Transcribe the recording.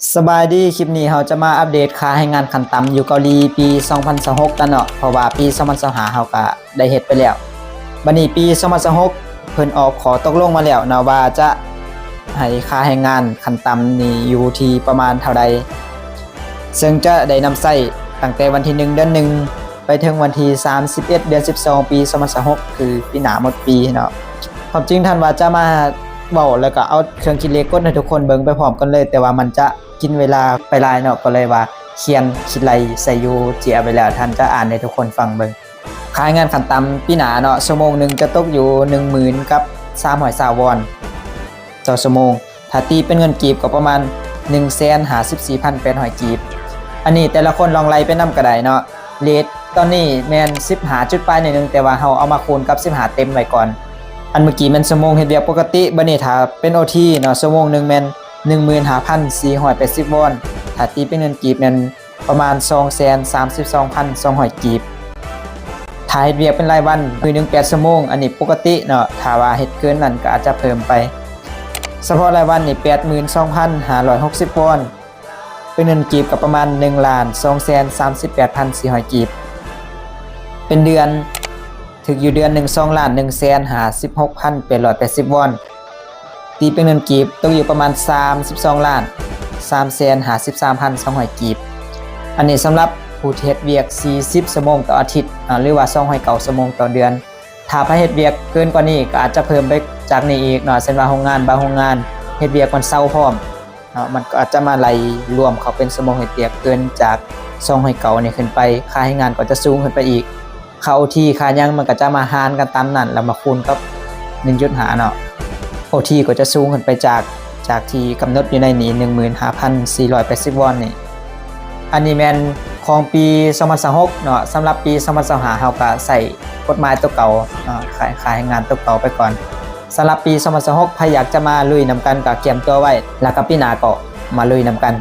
ສະບາຍດີ, ຄລິບນີ້ເຮົາຈະມາອັບເດດຄ່າແຮງງານຂັ້ນຕ່ຳຢູ່ເກົາຫຼີປີສອງພັນຊາວຫົກກັນເນາະ, ເພາະວ່າປີສອງພັນຊາວຫ້າເຮົາກະໄດ້ເຮັດໄປແລ້ວ. ບັດນີ້ປີສອງພັນຊາວຫົກເພິ່ນອອກຂໍ້ຕົກລົງມາແລ້ວເນາະ ວ່າຈະໃຫ້ຄ່າແຮງງານຂັ້ນຕ່ຳນີ້ຢູ່ທີ່ປະມານເທົ່າໃດ, ເຊິ່ງຈະໄດ້ນຳໃຊ້ຕັ້ງແຕ່ວັນທີໜຶ່ງ ເດືອນໜຶ່ງ ໄປເຖິງວັນທີສາມສິບເອັດ ເດືອນສິບສອງ ປີສອງພັນຊາວຫົກ ຄືປີໜ້າໝົດປີເນາະ. ຄວາມຈິງທ່ານວ່າຈະມາເວົ້າ ແລ້ວກໍເອົາເຄື່ອງຄິດເລກກົດໃຫ້ທຸກຄົນເບິ່ງໄປພ້ອມກັນເລີຍ, ແຕ່ວ່າມັນຈະກິນເວລາໄປຫຼາຍເນາະ, ກໍເລີຍວ່າຂຽນຄິດໄລ່ໃສ່ຢູ່ເຈ້ຍໄວ້ແລ້ວ, ທ່ານຈະອ່ານໃຫ້ທຸກຄົນຟັງເບິ່ງ. ຄ່າແຮງງານຂັ້ນຕ່ຳປີໜ້າເນາະ, ຊົ່ວໂມງໜຶ່ງຈະຕົກຢູ່ໜຶ່ງໝື່ນກັບສາມຮ້ອຍຊາວວອນຕໍ່ຊົ່ວໂມງ. ຖ້າຕີເປັນເງິນກີບກໍປະມານໜຶ່ງແສນຫ້າສິບສີ່ພັນແປດຮ້ອຍກີບ. ອັນນີ້ແຕ່ລະຄົນລອງໄລ່ໄປນຳກໍໄດ້ເນາະ. ເຣດຕອນນີ້ແມ່ນສິບຫ້າຈຸດປາຍໜ້ອຍໜຶ່ງ, ແຕ່ວ່າເຮົາເອົາມາຄູນກັບສິບຫ້າເຕັມໄວ້ກ່ອນ. ອັນເມື່ອກີ້ແມ່ນຊົ່ວໂມງເຮັດວຽກປົກກະຕິ, ບັດນີ້ຖ້າເປັນໂອທີເນາະ, ຊົ່ວໂມງໜຶ່ງແມ່ນໜຶ່ງໝື່ນຫ້າພັນສີ່ຮ້ອຍແປດສິບວອນ. ຖ້າຕີເປັນເງິນກີບແມ່ນ ປະມານສອງແສນສາມສິບສອງພັນສອງຮ້ອຍກີບ. ຖ້າເຮັດວຽກເປັນລາຍວັນ ມື້ໜຶ່ງແປດຊົ່ວໂມງ, ອັນນີ້ປົກກະຕິເນາະ, ຖ້າວ່າເຮັດເກີນນັ້ນກໍອາດຈະເພີ່ມໄປ. ສະເພາະລາຍວັນນີ້ ແປດໝື່ນສອງພັນຫ້າຮ້ອຍຫົກສິບວອນ, ເປັນເງິນກີບກໍປະມານໜຶ່ງລ້ານສອງແສນສາມສິບແປດພັນສີ່ຮ້ອຍກີບ. ເປັນເດືອນ ຖືກຢູ່ເດືອນໜຶ່ງ ສອງລ້ານໜຶ່ງແສນຫ້າສິບຫົກພັນແປດຮ້ອຍແປດສິບວອນ, ຕີເປັນເງິນກີບຕົກຢູ່ປະມານສາມສິບສອງລ້ານສາມແສນຫ້າສິບສາມພັນສອງຮ້ອຍກີບ. ອັນນີ້ສຳລັບຜູ້ທີ່ເຮັດວຽກສີ່ສິບຊົ່ວໂມງຕໍ່ອາທິດ ອາ ຫຼືວ່າສອງຮ້ອຍເກົ້າຊົ່ວໂມງຕໍ່ເດືອນ. ຖ້າໃຜເຮັດວຽກເກີນກວ່ານີ້ກໍອາດຈະເພີ່ມໄປຈາກນີ້ອີກເນາະ, ເຊັ່ນວ່າໂຮງງານ ບາງໂຮງງານເຮັດວຽກວັນເສົາພ້ອມ ເນາະ, ມັນກໍອາດຈະມາໄລ່ລວມເຂົ້າເປັນຊົ່ວໂມງເຮັດວຽກເກີນຈາກສອງຮ້ອຍເກົ້ານີ້ຂຶ້ນໄປ, ຄ່າແຮງງານກໍຈະສູງຂຶ້ນໄປອີກ. ຄ່າໂອທີ ຄ່າຫຍັງ ມັນກໍຈະມາຫານກັນຕາມນັ້ນ ແລ້ວມາຄູນກັບໜຶ່ງຈຸດຫ້າເນາະ. ໂອທີ ກໍຈະສູງຂຶ້ນໄປຈາກ ຈາກທີ່ກຳນົດຢູ່ໃນນີ້ ໜຶ່ງໝື່ນຫ້າພັນສີ່ຮ້ອຍແປດສິບວອນນີ້. ອັນນີ້ແມ່ນຂອງປີສອງພັນຊາວຫົກເນາະ. ສຳລັບປີສອງພັນຊາວຫ້າ ເຮົາກໍໃຊ້ກົດໝາຍຕົວເກົ່າເນາະ, ຄ່າ ຄ່າແຮງງານຕົວເກົ່າໄປກ່ອນ. ສຳລັບປີສອງພັນຊາວຫົກ ໃຜຢາກຈະມາລຸຍນຳກັນກໍກຽມຕົວໄວ້, ແລ້ວກໍປີໜ້າກໍມາລຸຍນຳກັນ.